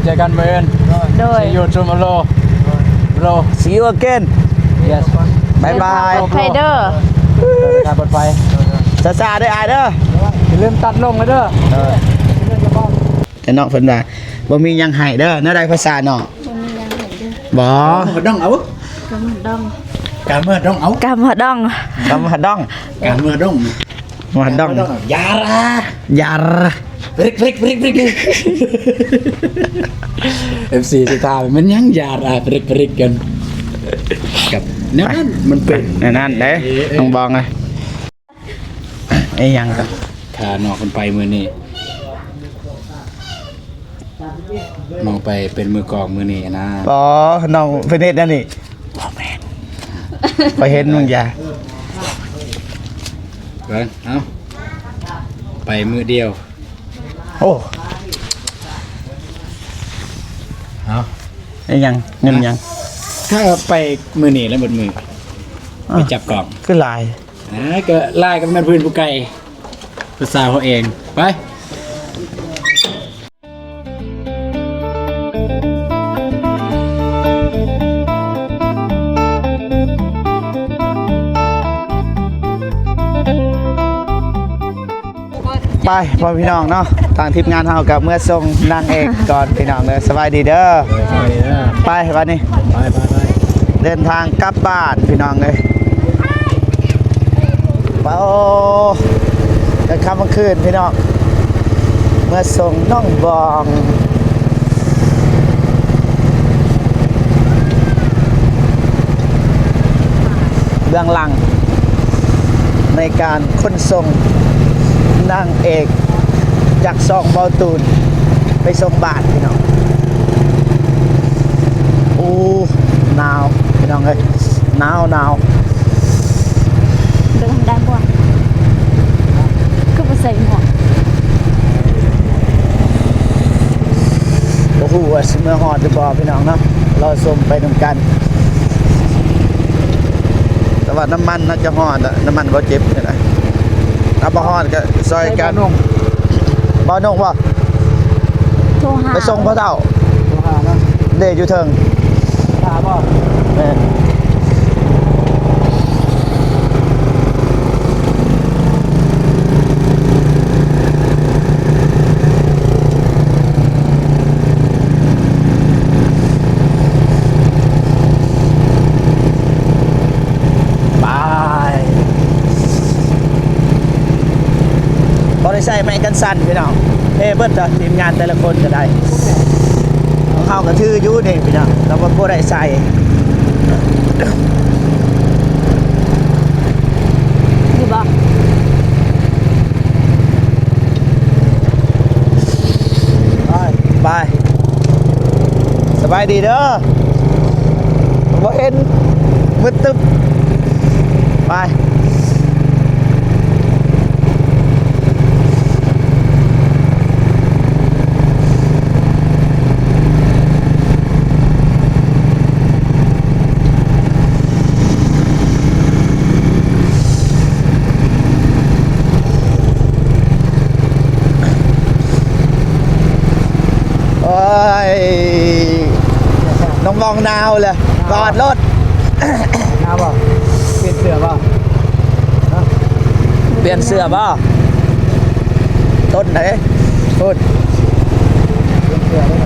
ເຈີກັນມື້ອື່ນ. ໂດຍ. See you tomorrow bro. See you again. Yes. ບາຍບາຍ. ເດີນທາງປອດໄພເດີ. ເດີນທາງປອດໄພ. ຊ້າໆເດີອ້າຍເດີ. ຢ່າລືມຕັດລົງເດີ. ເອີ ແຕ່ນ້ອງເພິ່ນວ່າບໍ່ມີຫຍັງໃຫ້ເດີ. ແນວໃດພາສານ້ອງ? ບໍ່ມີຫຍັງໃຫ້ເດີ. ບໍ່. ກຳມະດອງເອົາ. ກຳມະດອງ. ກຳມະດອງເອົາ. ກຳມະດອງ. ກຳມະດອງ. ກຳມະດອງ. ກຳມະດອງ. ຢ່າລະ ຢ່າລະ. ບຣິກ ບຣິກ ບຣິກ ບຣິກ. ເອັຟຊີຊິຖາມ ແມ່ນຫຍັງຢ່າລະ ບຣິກ ບຣິກ ກັນ. ກັບແນວນັ້ນມັນເປັນແນວນັ້ນເດ້ ເອີ ເອີ ນ້ອງບອງເອີຍ. ອີຫຍັງກໍ ຖ້ານ້ອງເພິ່ນໄປມື້ນີ້ ນ້ອງໄປເປັນມືກອງມື້ນີ້ນະ. ອໍ ນ້ອງເພິ່ນເຮັດແນວນີ້. ບໍ່ແມ່ນ ຂ້ອຍເຫັນມຶງຢ່າ ເບິ່ງ ເອົາ ໄປມື້ດຽວ. ໂອ້ ເອົາ ອີຫຍັງ ເງິນຫຍັງ? ຖ້າໄປມື້ນີ້ແລ້ວໝົດມື້ ອ່າ ໄປຈັບກອງ ຄືຫຼາຍ. ອ່າ ກໍຫຼາຍກໍແມ່ນພື້ນຜູ້ໄກ ພາສາເຮົາເອງ. ໄປ. ໄປ ພໍ່ພີ່ນ້ອງເນາະ ທາງທີມງານເຮົາກໍເມືອສົ່ງນາງເອກກ່ອນພີ່ນ້ອງເດີ. ສະບາຍດີເດີ. ໄປບາດນີ້ ໄປ ໄປ ໄປ ເດີນທາງກັບບ້ານພີ່ນ້ອງເອີຍ. ໄປ ໂອ້ ກາງຄ່ຳກາງຄືນພີ່ນ້ອງ ເມືອສົ່ງນ້ອງບອງ. ເບື້ອງຫຼັງໃນການຂົນສົ່ງນາງເອກ ຈາກຊ່ອງເບົາຕູນໄປສົ່ງບ້ານພີ່ນ້ອງ. ໂອ້ ໜາວພີ່ນ້ອງເອີຍ ໜາວ ໜາວ. ເດີນທາງດ້ານບວນ ຄືບໍ່ໃສ່ໝວກ? ບໍ່ຮູ້ວ່າຊິເມືອຮອດຫຼືບໍ່ພີ່ນ້ອງເນາະ ລໍຊົມໄປນຳກັນ. ແຕ່ວ່ານ້ຳມັນໜ້າຈະຮອດລະ ນ້ຳມັນບໍ່ເຈັບນີ້ນະ. ຖ້າບໍ່ຮອດກໍຊ່ອຍກັນ. ເບົານົງ ເບົານົງບໍ່? ໂທຫາ ໄປສົ່ງພໍ່ເຖົ້າ. ໂທຫາເນາະ. ເດ້ ຢູ່ເທິງ. ຫາບໍ່? ແມ່ນ. ໄປ ບໍ່ໄດ້ໃສ່ໄມ້ກັນສັ່ນພີ່ນ້ອງ ເພເບິດເດີ ທີມງານແຕ່ລະຄົນກໍໄດ້. ຂອງເຮົາກໍຖືຢູ່ນີ້ພີ່ນ້ອງ ແຕ່ວ່າບໍ່ໄດ້ໃສ່. ຢູ່ບໍ່? ໄປ ໄປ ສະບາຍດີເດີ. ບໍ່ເຫັນ ມືດຕຶບ. ໄປ. ໂອ້ຍ ນ້ອງມອງໜາວເລີຍ ກອດໂລດ. ໜາວບໍ່? ປ່ຽນເສື້ອບໍ່? ຮະ? ປ່ຽນເສື້ອບໍ່? ຕົ້ນໃດ? ພຸ້ນ ປ່ຽນເສື້ອເລີຍ.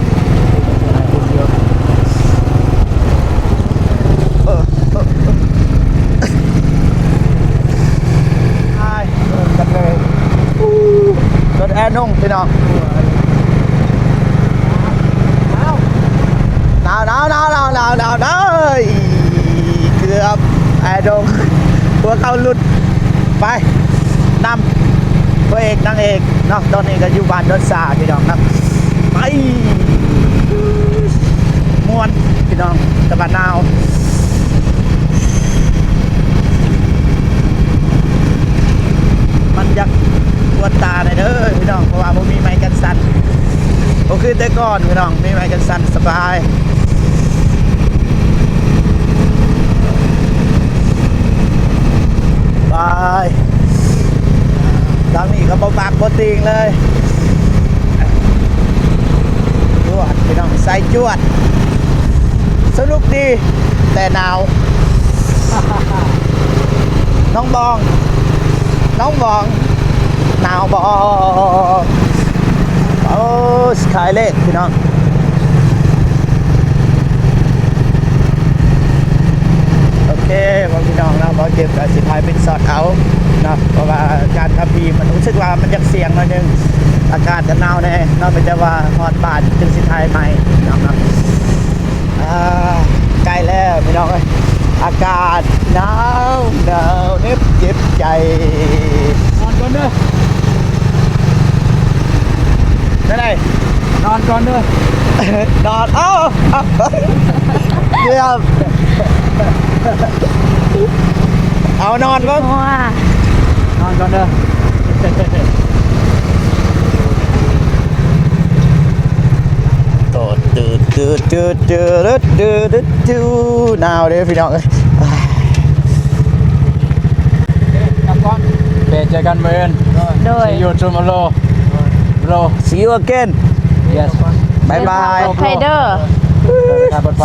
ເອີ ເອີ ເອີ ໄປ ເດີນກັນເລີຍ. ອູ້ ລົດແອນຸ່ງພີ່ນ້ອງ. ໜາວ ໜາວ ໜາວ ໜາວ ໜາວ ໜາວ ໜາວ ເກືອບແອດົງ ພວກເຂົາຫຼຸດໄປນຳພະເອກນາງເອກເນາະ. ຕອນນີ້ກໍຢູ່ບ້ານດອນສາພີ່ນ້ອງເນາະ. ໄປ ມ່ວນພີ່ນ້ອງ ແຕ່ວ່າໜາວ. ມັນຢາກປວດຕາແດ່ເດີພີ່ນ້ອງ ເພາະວ່າບໍ່ມີໄມ້ກັນສັ່ນ. ບໍ່ຄືແຕ່ກ່ອນພີ່ນ້ອງ ມີໄມ້ກັນສັ່ນສະບາຍ. ໄປ ທາງນີ້ກໍບໍ່ປາກບໍ່ຕີງເລີຍ. ລວດພີ່ນ້ອງ ສະໜຸກດີ ແຕ່ໜາວ. ນ້ອງບອງ ນ້ອງບອງ ໜາວບໍ່? ໂອ້ ສະກາຍເລກ ພີ່ນ້ອງ. ໂອເຄ ພໍ່ແມ່ພີ່ນ້ອງເນາະ, ບໍ່ເຈັບກໍຊິຖ່າຍເປັນຊັອດເອົາເນາະ ເພາະວ່າການຂັບຂີ່ມັນຮູ້ສຶກວ່າມັນຢາກສ່ຽງໜ້ອຍໜຶ່ງ, ອາກາດກໍໜາວແດ່ເນາະ, ມີແຕ່ວ່າຮອດບ້ານຈຶ່ງຊິຖ່າຍໃໝ່ພີ່ນ້ອງເນາະ. ອ່າ ໃກ້ແລ້ວພີ່ນ້ອງເອີຍ, ອາກາດໜາວໜາວເໜັບເຈັບໃຈ. ນອນກ່ອນເດີ ໄດ້ ນອນກ່ອນເດີ ນອນ ເອົ້າ ເກືອບ ເອົານອນເບິ່ງ ນອນກ່ອນເດີ. ໂຕຕື້ ຕື້ ຕື້ ຕື້ ຕື້ ນາວເດ້ພີ່ນ້ອງເອີຍ. ກັບກ່ອນ ໂອເຄ ເຈີກັນມື້ອື່ນ ໂດຍ See you tomorrow bro. See you again. Yes. ບາຍບາຍ ປອດໄພເດີ ເດີນທາງປອດໄພ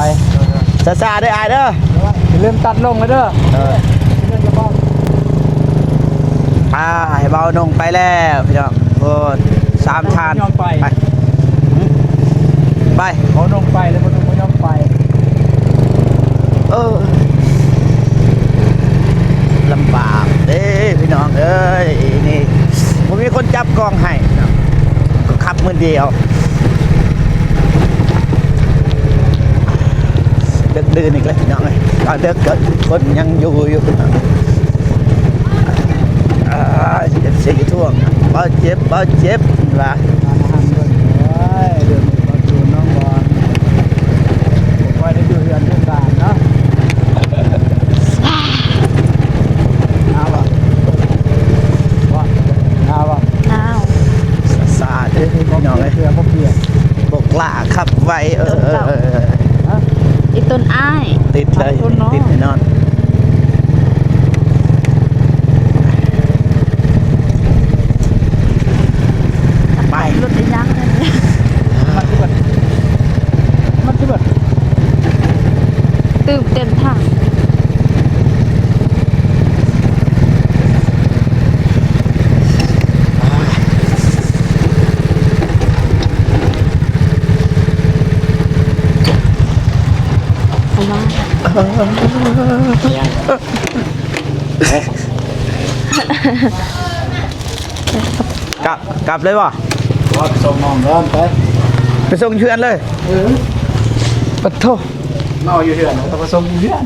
ຊ້າໆເດີອ້າຍເດີ ຢ່າລືມຕັດລົງເດີ. ເອີ ອ່າ ໃຫ້ເບົານົງໄປແລ້ວພີ່ນ້ອງ. ໂອ້ ສາມທ່ານ ໄປ ໄປ ເບົານົງໄປແລ້ວ ເບົານົງບໍ່ຍອມໄປ. ເອີ ລຳບາກເດ້ພີ່ນ້ອງເອີຍ, ນີ້ບໍ່ມີຄົນຈັບກ້ອງໃຫ້ເນາະ ກໍຂັບມື້ດຽວ. ດຶກດື່ນອີກແລ້ວພີ່ນ້ອງເອີຍ, ຕອນດຶກກໍຄົນຍັງຢູ່ຢູ່ພີ່ນ້ອງ. ອ່າ ເອັຟຊີ ທວງ ບໍ່ເຈັບ ບໍ່ເຈັບວ່າ ຮ້ານອາຫານເບິ່ງ ໂອ້ຍ ເລື່ອງນີ້ບໍ່ຢູ່ນ້ອງບອນ ບໍ່ຄ່ອຍໄດ້ຢູ່ເຮືອນຢູ່ຊານເນາະ. ໜາວບໍ່? ບໍ່ ໜາວບໍ່? ໜາວ ຊາໆເດີພີ່ນ້ອງເອີຍ ເສື້ອບໍ່ປຽກ ບໍ່ກ້າຂັບໄວ ເອີ ເອີ ເອີ ຮະ? ອີຕົນອ້າຍ ຕິດເລີຍ ຕິດແນ່ນອນ. ໄປ ລົດອີຫຍັງອັນນີ້ ມັນຄືແບບ ມັນຄືແບບ ຕື່ມເຕັມຖັງ. ກັບ ກັບເລີຍບໍ່? ວ່າໄປສົ່ງນ້ອງເດີ ໄປ ໄປສົ່ງເຮືອນເລີຍ. ເອີ ປະໂທ ມາເອົາຢູ່ເຮືອນ ເອົາໄປສົ່ງຢູ່ເຮືອນ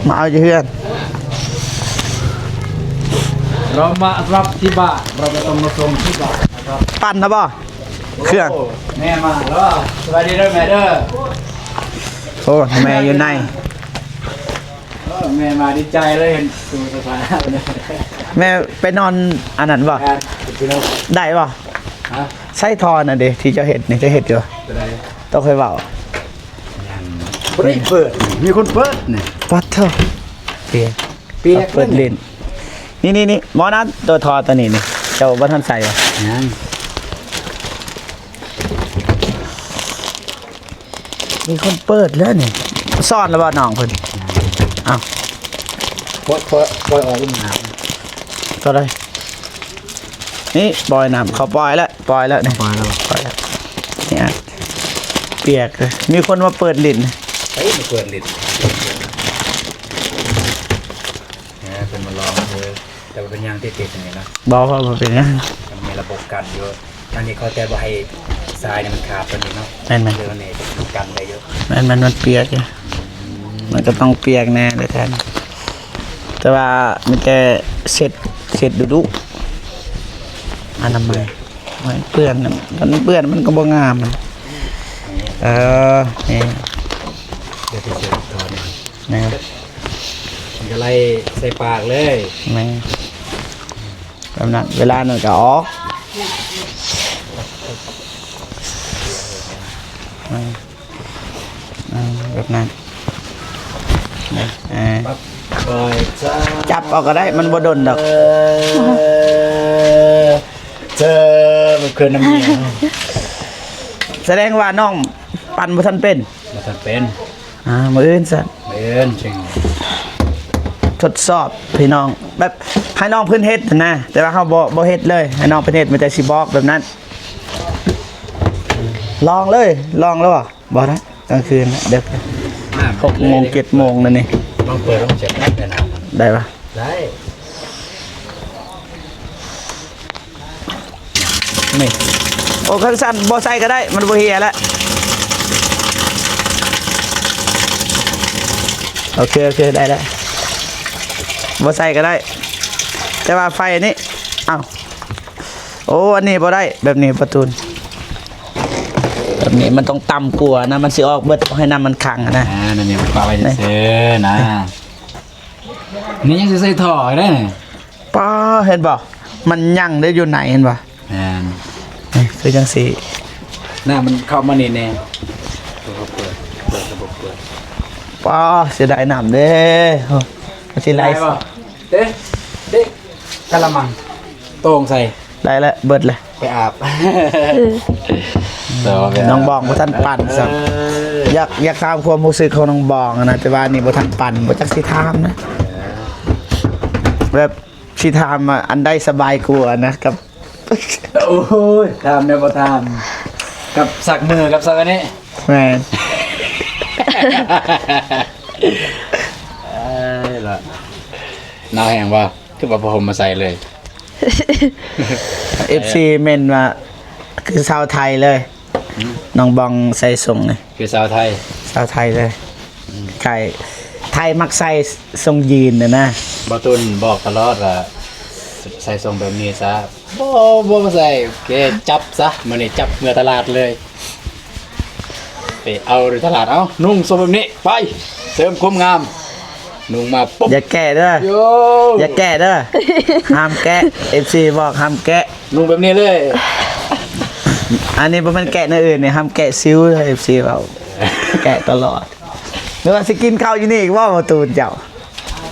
ມາເອົາຢູ່ເຮືອນ. ເຮົາມາຮັບທີ່ບ້ານ ເຮົາກໍຕ້ອງມາສົ່ງທີ່ບ້ານນະຄັບ. ປັ່ນນະບໍ່? ເຄື່ອງ ໂອ້ ແມ່ມາແລ້ວ ສະບາຍດີເດີແມ່ເດີ. ໂອ້ ແມ່ຢູ່ໃນ ເອີ ແມ່ມາດີໃຈເລີຍ ເຫັນສູ່ສະພາບ. ແມ່ໄປນອນອັນນັ້ນບໍ່? ແມ່ນ ໄດ້ບໍ່? ຮະ? ໃຊ້ທໍ່ນັ້ນເດ ທີ່ເຈົ້າເຮັດນີ້ ເຈົ້າເຮັດຢູ່ ໂຕໃດ? ໂຕເຄີຍເວົ້າ ຍັງ ບໍ່ໄດ້ເປີດ ມີຄົນເປີດນີ້. ປະໂທ ເປີດ ເປີດຫຼິ້ນ ນີ້ໆໆ ບໍ່ນັ້ນ ໂຕທໍ່ໂຕນີ້ນີ້ ເຈົ້າບໍ່ທັນໃສ່ບໍ່? ຍັງ. ມີຄົນເປີດແລ້ວນີ້. ຊ້ອນແລ້ວບໍ່ນ້ອງເພິ່ນ? ອ້າວ ປ່ອຍ ປ່ອຍ ປ່ອຍອອກລົງນ້ຳ ໂຕໃດ? ນີ້ປ່ອຍນ້ຳ ເຂົາປ່ອຍແລ້ວ ປ່ອຍແລ້ວນີ້ ປ່ອຍແລ້ວ ປ່ອຍແລ້ວ. ນີ້ອະ ປຽກເລີຍ ມີຄົນມາເປີດຫຼິ້ນ. ໃຜມາເປີດຫຼິ້ນ? ເອີ ເພິ່ນມາລອງເດີ ແຕ່ວ່າເປັນຫຍັງຕິດໆນີ້ນະ? ບໍ່ ບໍ່ເປັນຫຍັງ ມັນມີລະບົບກັ້ນຢູ່. ທາງນີ້ເຂົາແຕ່ບໍ່ໃຫ້ຊາຍນີ້ມັນຂາດຕົວນີ້ເນາະ. ແມ່ນໆ ເລື່ອງນີ້ກັນໄດ້ຢູ່. ແມ່ນໆ ມັນປຽກຢູ່ ອືມ ມັນກໍຕ້ອງປຽກແນ່ແຫຼະແທ້. ແຕ່ວ່າມີແຕ່ເຊັດ ເຊັດດຸໆ ອະນາໄມ ໃຫ້ເປື້ອນ ຄັນເປື້ອນມັນກໍບໍ່ງາມ. ເອີ ນີ້ ດຽວຊິເຊັດກ່ອນ ນີ້ ມັນກໍໄລ່ໃສ່ປາກເລີຍ. ແມ່ນ ແບບນັ້ນ ເວລານັ້ນກໍອອກ ອືມ ອືມ ແບບນັ້ນ ເອີ ຈັບເອົາກໍໄດ້ ມັນບໍ່ດົນດອກ. ເອີ ເຈີ ມັນຄືນນ້ຳເມຍ ສະແດງວ່ານ້ອງ ປັ່ນບໍ່ທັນເປັນ? ບໍ່ທັນເປັນ. ອ່າ ມື້ອື່ນຊັ້ນ ມື້ອື່ນຈຶ່ງທົດສອບພີ່ນ້ອງ ແບບໃຫ້ນ້ອງເພິ່ນເຮັດຫັ້ນນະ ແຕ່ວ່າເຮົາບໍ່ ບໍ່ເຮັດເລີຍ ໃຫ້ນ້ອງເພິ່ນເຮັດ ມີແຕ່ຊິບອກແບບນັ້ນ. ລອງເລີຍ ລອງແລ້ວບໍ່? ບໍ່ນະ ກາງຄືນນະ ເດິກ ຫົກໂມງ ເຈັດໂມງແລ້ວນີ້ ລອງເປີດ ລອງເສຍບແປັບໄດ້ນະ ໄດ້ປະ? ໄດ້. ນີ້ ໂອ້ ຄັນຊັ້ນບໍ່ໃສ່ກໍໄດ້ ມັນບໍ່ເຫ່ຍລະ. ໂອເຄ ໂອເຄ ໄດ້ລະ ບໍ່ໃສ່ກໍໄດ້ ແຕ່ວ່າໄຟອັນນີ້ ອ້າວ ໂອ້ ອັນນີ້ບໍ່ໄດ້ ແບບນີ້ປະຕູນ ແບບນີ້ມັນຕ້ອງຕ່ຳກວ່ານະ ມັນຊິອອກເບິດ ໃຫ້ນ້ຳມັນຂັງນະ. ອ່າ ນັ້ນນີ້ປະໄວ້ຊື່ໆນະ. ນີ້ຍັງຊິໃສ່ທໍ່ອີກເດ້ນີ້. ປ້າ ເຫັນບໍ່? ມັນຍັງໄດ້ຢູ່ໃນ ເຫັນບໍ່? ແມ່ນ ນີ້ຄືຈັ່ງຊີ້ ນ້ຳມັນເຂົ້າມານີ້ແນ່. ເປີດ ເປີດ ເປີດ ເປີດ. ປ້າ ເສຍດາຍນ້ຳເດ້ ໂອ້ ມັນຊິໄຫຼ. ໄດ້ບໍ່? ເດ້ ເດ້ ກະລະມັງ ໂຕ່ງໃສ່. ໄດ້ແລ້ວ ເບິດແລ້ວ ໄປອາບ. ນ້ອງບອງບໍ່ທັນປັ່ນຊ້ຳ. ເອີ ຢາກ ຢາກຖາມຄວາມຮູ້ສຶກຂອງນ້ອງບອງນະ ແຕ່ວ່ານີ້ບໍ່ທັນປັ່ນ ບໍ່ຈັກຊິຖາມນະ ແບບຊິຖາມວ່າອັນໃດສະບາຍກວ່ານະ ກັບ ໂອ້ຍ ຖາມແນວບໍ່ຖາມ ກັບຊັກມືກັບຊັກອັນນີ້. ແມ່ນ. ເອີຍ ລະ ໜາວແຮງບໍ່? ຄືວ່າຜ້າຫົ່ມມາໃສ່ເລີຍ. ເອັຟຊີເມັ້ນວ່າຄືຊາວໄທເລີຍ. ຫືມ? ນ້ອງບອງໃສ່ຊົງນີ້ ຄືຊາວໄທ ຊາວໄທເລີຍ. ອືມ ໄທ ໄທມັກໃສ່ຊົງຢີນນະນະ. ບ່າວຕຸນບອກຕະຫຼອດວ່າໃສ່ຊົງແບບນີ້ຊະ. ບໍ່ ບໍ່ໃສ່. ໂອເຄ ຈັບຊະ ມື້ນີ້ຈັບເມືອຕະຫຼາດເລີຍ. ໄປເອົາຢູ່ຕະຫຼາດ ເອົາ ນຸ່ງຊົງແບບນີ້ ໄປ ເສີມຄວາມງາມ. ນຸ່ງມາປຸບ ຢ່າແກະເດີ ໂຢ ຢ່າແກະເດີ ຫ້າມແກະ ເອັຟຊີບອກຫ້າມແກະ. ນຸ່ງແບບນີ້ເລີຍ. ອັນນີ້ບໍ່ແມ່ນແກະແນວອື່ນນີ້ ຫ້າມແກະຊິວເດີ ເອັຟຊີເວົ້າ ແກະຕະຫຼອດ. ຫຼືວ່າຊິກິນເຂົ້າຢູ່ນີ້ອີກບໍ່ ປະຕູນເຈົ້າ?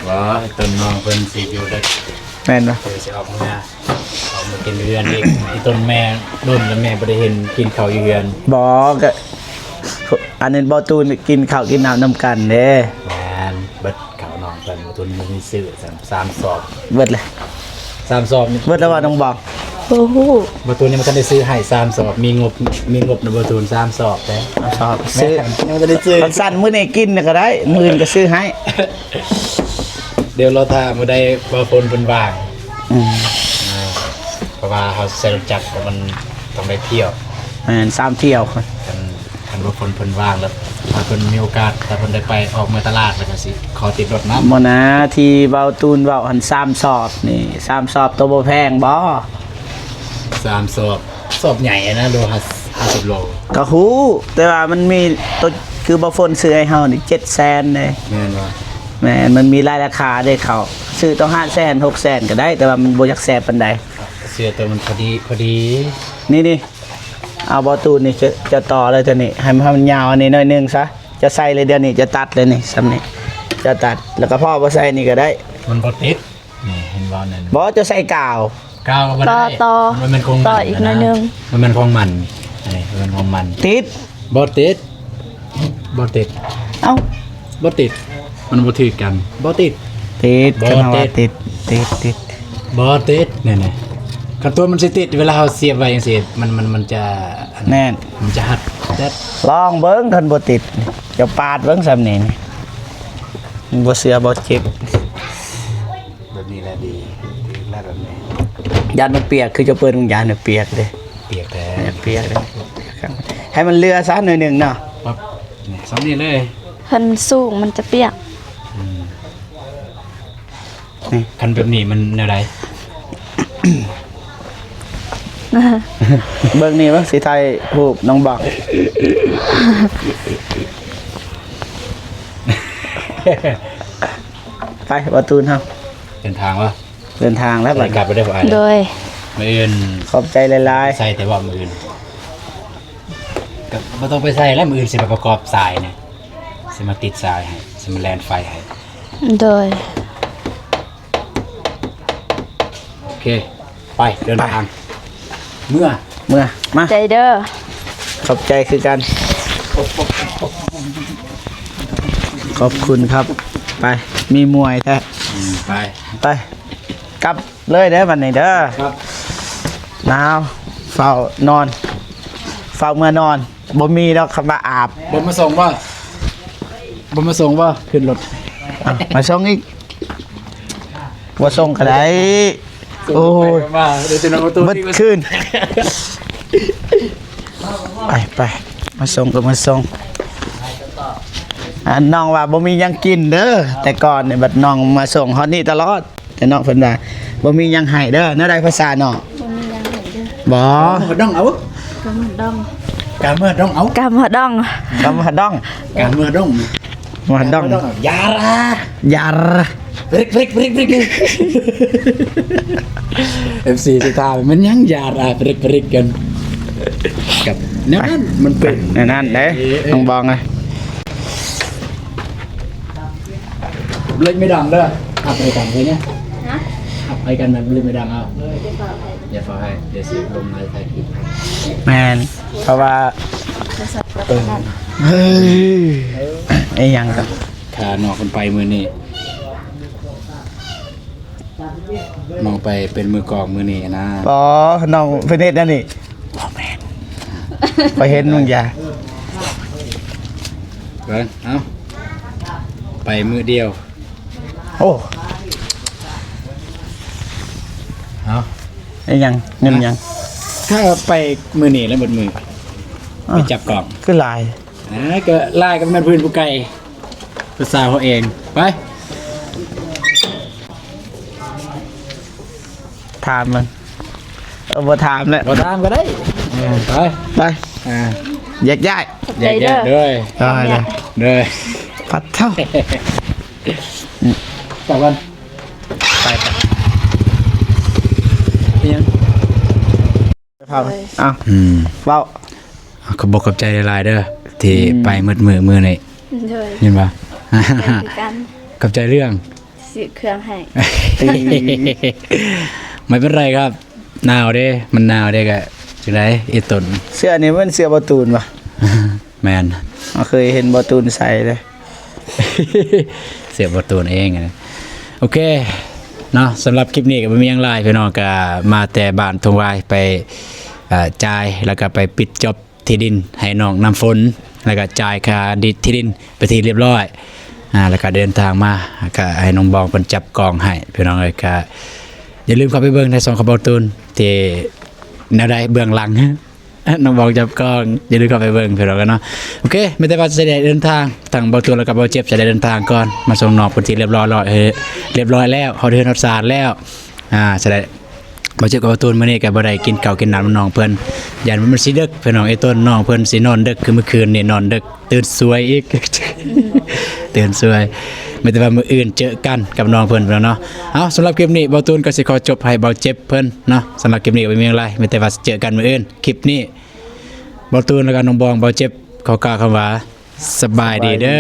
ບໍ່ ຕົ້ນນ້ອງເພິ່ນຊິຢູ່ເດີ. ແມ່ນບໍ່? ເພິ່ນຊິອອກເມືອ ອອກມາກິນເຮືອນອີກ. ອີຕົ້ນແມ່ດົນແລ້ວແມ່ບໍ່ໄດ້ເຫັນກິນເຂົ້າຢູ່ເຮືອນ. ບໍ່ ກະ ອັນນັ້ນບໍ່ຕູນກິນເຂົ້າກິນນ້ຳນຳກັນເດ້. ແມ່ນ ເບິດເຂົ້ານ້ອງເພິ່ນ ບໍ່ຕູນມີຊື້ຊ້ຳ ສາມສອບ. ເບິດແລ້ວ ສາມສອບນີ້ ເບິດແລ້ວວ່ານ້ອງບອງ? ບໍ່ຮູ້ ບໍ່ຕູນຍັງບໍ່ທັນໄດ້ຊື້ໃຫ້ສາມສອບ. ມີງົບ ມີງົບນະບໍ່ຕູນ ສາມສອບເດ້. ສອບ ຊື້ ຍັງບໍ່ທັນໄດ້ຊື້. ຄັນຊັ້ນມື້ນີ້ກິນກໍໄດ້ ມື້ອື່ນກໍຊື້ໃຫ້. ດຽວລໍຖ້າມື້ໃດບ່າວຝົນເພິ່ນວ່າງ. ອືມ ເພາະວ່າເຮົາໃຊ້ລົດຈັກ ມັນຕ້ອງໄດ້ທ່ຽວ. ແມ່ນ ສາມທ່ຽວ. ຄັນ ຄັນບ່າວຝົນເພິ່ນວ່າງແລ້ວ ຖ້າເພິ່ນມີໂອກາດ ຖ້າເພິ່ນໄດ້ໄປອອກເມືອຕະຫຼາດ ແລ້ວກໍຊິຂໍຕິດລົດນຳ. ບໍ່ນາ ທີ່ບ່າວຕູນເວົ້າຫັ້ນ ສາມສອບນີ້ ສາມສອບໂຕບໍ່ແພງບໍ່? ສາມສອບ ສອບໃຫຍ່ນະ ໂລຫ້າ ຫ້າສິບໂລ. ກໍຮູ້ ແຕ່ວ່າມັນມີໂຕ ຄືບ່າວຝົນຊື້ໃຫ້ເຮົານີ້ ເຈັດແສນເດ້. ແມ່ນບໍ່? ແມ່ນ ມັນມີຫຼາຍລາຄາເດ້ເຂົ້າ ຊື້ໂຕຫ້າແສນ ຫົກແສນກໍໄດ້ ແຕ່ວ່າມັນບໍ່ຢາກແຊບປານໃດ. ເສື້ອໂຕມັນພໍດີ ພໍດີ. ນີ້ໆ ເອົາບ່າວຕູນນີ້ ຈະ ຈະຕໍ່ເລີຍໂຕນີ້ ໃຫ້ມັນ ໃຫ້ມັນຍາວອັນນີ້ໜ້ອຍໜຶ່ງຊະ. ຈະໃສ່ເລີຍ ດຽວນີ້ຈະຕັດເລີຍນີ້ ສ່ຳນີ້ ຈະຕັດ ແລ້ວກໍພໍ ບໍ່ໃສ່ນີ້ກໍໄດ້. ມັນບໍ່ຕິດ. ນີ້ເຫັນບໍ່ນັ້ນ? ບໍ່ ຈະໃສ່ກາວ. ກາວກໍບໍ່ໄດ້. ຕໍ່ ຕໍ່ ມັນແມ່ນຂອງມັນ ຕໍ່ອີກໜ້ອຍໜຶ່ງ. ມັນແມ່ນຂອງມັນ ອັນນີ້ມັນແມ່ນຂອງມັນ. ຕິດ. ບໍ່ຕິດ ບໍ່ຕິດ. ເອົ້າ ບໍ່ຕິດ. ມັນບໍ່ຖືກກັນ. ບໍ່ຕິດ. ຕິດ. ບໍ່ຕິດ. ຄັນວ່າຕິດ ຕິດ ຕິດ. ບໍ່ຕິດ. ນີ້ໆ ຄັນຕົວມັນຊິຕິດ ເວລາເຮົາສຽບໄວ້ຈັ່ງຊີ້ ມັນ ມັນ ມັນຈະ ແມ່ນ ມັນຈະຮັດແຕ່ ລອງເບິ່ງ ຄັນບໍ່ຕິດ ເຈົ້າປາດເບິ່ງສ່ຳນີ້ ມັນບໍ່ເຊື່ອບໍ່ເຈັບ. ແບບນີ້ແຫຼະດີ ຖືກແລ້ວແບບນີ້. ຢ້ານມັນປຽກ ຄືເຈົ້າເປີດມັນຢ້ານມັນປຽກເດ້. ປຽກແທ້ ປຽກເດ້. ໃຫ້ມັນເຫຼືອຊະໜ້ອຍໜຶ່ງເນາະ. ປັບ ນີ້ ສ່ຳນີ້ເລີຍ. ຄັນມັນສູງມັນຈະປຽກ. ອືມ ນີ້ ຄັນແບບນີ້ມັນແນວໃດ? ເບິ່ງນີ້ເບິ່ງ ຊິຖ່າຍຮູບນ້ອງບອງ. ໄປ ບ່າວຕູນເຮົາ ເດີນທາງວະ? ເດີນທາງແລ້ວບັດນີ້ ກັບໄປເດີ. ໂດຍ ມື້ອື່ນ ຂອບໃຈຫຼາຍໆ. ໃສ່ແຕ່ວ່າມື້ອື່ນ ກໍບໍ່ຕ້ອງໄປໃສ່ແລ້ວ ມື້ອື່ນຊິມາປະກອບສາຍນີ້ ຊິມາຕິດສາຍໃຫ້ ຊິມາແລ່ນໄຟໃຫ້. ໂດຍ ໂອເຄ ໄປ ເດີນທາງ ເມືອ ເມືອ ມາ ໃຈເດີ. ຂອບໃຈຄືກັນ. ຂອບຄຸນຄັບ. ໄປ ມີມວຍແທ້. ອືມ ໄປ ໄປ ກັບເລີຍເດີບັດນີ້ເດີ. ຄັບ ໜາວ ເຝົ້ານອນ ເຝົ້າເມືອນອນ. ບໍ່ມີດອກຄຳວ່າອາບ. ບໍ່ມາສົ່ງບໍ່? ບໍ່ມາສົ່ງບໍ່? ຂຶ້ນລົດ. ເອົ້າ ມາສົ່ງອີກ. ບໍ່ສົ່ງກໍໄດ້. ໂອ້ຍ ມາເດີ ເບິດຄືນ. ໄປ ໄປ ມາສົ່ງກໍມາສົ່ງ. ອັນ ນ້ອງວ່າບໍ່ມີຫຍັງກິນເດີ ແຕ່ກ່ອນນີ້ ບັດນ້ອງມາສົ່ງຮອດນີ້ຕະຫຼອດ. ແຕ່ນ້ອງເພິ່ນວ່າບໍ່ມີຫຍັງໃຫ້ເດີ. ແນວໃດພາສານ້ອງ? ບໍ່ມີຫຍັງໃຫ້ເດີ. ບໍ່ ກາເມືອດອງເອົາ ກາເມືອດອງ ກາເມືອດອງເອົາ ກາເມືອດອງ ກາເມືອດອງ ກາເມືອດອງ ເມືອດອງ ຢາລາ ຢາລາ ເບຣກ ເບຣກ ເບຣກ ເບຣກ ເອັຟຊີຊິຖາມແມ່ນຫຍັງຢາລາ ເບຣກ ເບຣກ ກັນ ກັບແນວນັ້ນ ມັນເປັນແນວນັ້ນເດ້ ເອີ ເອີ ນ້ອງບອງເອີຍ. ເລັກໄມ່ດັງເດີ ຮັບໄປກັນເລີຍເນຍ ຮະ ຮັບໄປກັນແບບເລັກໄມ່ດັງເອົາ ຢ່າຟ້າວໃຫ້ ດຽວຊິລົງໄລຟ໌ຖ່າຍຄລິບ. ແມ່ນ ເພາະວ່າ ເອີ ເອີ ອີ່ຫຍັງກໍ ຖ້ານ້ອງເພິ່ນໄປມື້ນີ້ ນ້ອງໄປເປັນມືກອງມື້ນີ້ນະ. ບໍ່ ນ້ອງເພິ່ນເຮັດແນວນີ້. ບໍ່ແມ່ນ ຂ້ອຍເຫັນມຶງຢາ ເບິ່ງ ເອົາ ໄປມື້ດຽວ. ໂອ້ ເອົາ ອີ່ຫຍັງ ເງິນຫຍັງ? ຖ້າໄປມື້ນີ້ແລ້ວເບິດມື້ ເອົ້າ ໄປຈັບກອງ ຄືຫຼາຍ? ອ່າ ກໍຫຼາຍກໍແມ່ນພື້ນຜູ້ໄກ ຜູ້ສາວເຮົາເອງ. ໄປ ຖາມມັນ. ເອີ ບໍ່ຖາມແລ້ວ ບໍ່ຖາມກໍໄດ້. ເອີ ໄປ ໄປ ອ່າ ແຍກຍ້າຍ ແຍກຍ້າຍເດີ ເດີ ເດີ ເດີ ປັດເຖົ້າ ໄປກ່ອນ ໄປ ໄປ ເປັນຫຍັງ? ເອົາ ອືມ ເວົ້າ ຂອບອົກຂອບໃຈຫຼາຍໆເດີ ທີ່ ອືມ ໄປໝົດມື້ມື້ນີ້ ໂດຍ ເຫັນບໍ່? ຂອບໃຈຄືກັນ ຂອບໃຈເລື່ອງ ຊື້ເຄື່ອງໃຫ້ ບໍ່ເປັນໄລຄັບ ໜາວເດ້ ມັນໜາວເດ້ ກະຈັ່ງໃດ ອີ່ຕົນ ເສື້ອນີ້ແມ່ນເສື້ອບໍ່ຕູນບໍ່? ແມ່ນ ບໍ່ເຄີຍເຫັນບໍ່ຕູນໃສ່ເລີຍ ເສື້ອບໍ່ຕູນເອງ. ໂອເຄເນາະ ສຳລັບຄລິບນີ້ກໍບໍ່ມີຫຍັງຫຼາຍ ພີ່ນ້ອງ ກໍມາແຕ່ບ້ານທົ່ງວາຍ ໄປ ເອີ ຈ່າຍ ແລ້ວກໍໄປປິດຈອບ ທີ່ດິນໃຫ້ນ້ອງນ້ຳຝົນ ແລ້ວກໍຈ່າຍຄ່າດິນ ທີ່ດິນໄປທີ່ຮຽບຮ້ອຍ ອ່າ ແລ້ວກໍເດີນທາງມາ ແລ້ວກໍໃຫ້ນ້ອງບອງເພິ່ນຈັບກອງໃຫ້ ພີ່ນ້ອງເອີຍ. ກໍຢ່າລືມເຂົ້າໄປເບິ່ງໃນຊ່ອງຂອງເບົາຕູນ ທີ່ແນວໃດເບື້ອງຫຼັງ ນ້ອງບອງຈັບກອງ ຢ່າລືມເຂົ້າໄປເບິ່ງ ພີ່ນ້ອງເອີຍເນາະ. ໂອເຄ ມີແຕ່ວ່າຈະໄດ້ເດີນທາງ ທັງເບົາຕູນ ແລ້ວກໍເບົາເຈັບ ຈະໄດ້ເດີນທາງກ່ອນ ມາສົ່ງນ້ອງເພິ່ນທີ່ຮຽບຮ້ອຍ ຮຽບຮ້ອຍແລ້ວ ຮອດເຮືອນຮອດຊານແລ້ວ ອ່າ ຈະໄດ້ ບໍ່ເຈັບກັບປະຕູນ ມື້ນີ້ກໍບໍ່ໄດ້ກິນເຂົ້າກິນນ້ຳນຳນ້ອງເພິ່ນ ຢ້ານວ່າມັນຊິເດິກ ພີ່ນ້ອງເອີຍ ຕົ້ນນ້ອງເພິ່ນຊິນອນເດິກ ຄືມື້ຄືນນີ້ນອນເດິກ ຕື່ນສວຍອີກ ຕື່ນສວຍ. ມີແຕ່ວ່າມື້ອື່ນເຈີກັນກັບນ້ອງເພິ່ນ ພີ່ນ້ອງເນາະ. ເອົາ ສຳລັບຄລິບນີ້ ເບົາຕູນກໍຊິຂໍຈົບໃຫ້ເບົາເຈັບເພິ່ນເນາະ. ສຳລັບຄລິບນີ້ກໍບໍ່ມີຫຍັງຫຼາຍ ມີແຕ່ວ່າເຈີກັນມື້ອື່ນ. ຄລິບນີ້ ເບົາຕູນ ແລ້ວກໍນ້ອງບອງ ເບົາເຈັບ ຂໍກ່າວຄຳວ່າ ສະບາຍດີເດີ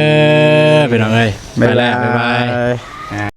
ສະບາຍດີ ພີ່ນ້ອງເອີຍ. ໄປແລ້ວ ບາຍບາຍ ບາຍບາຍ.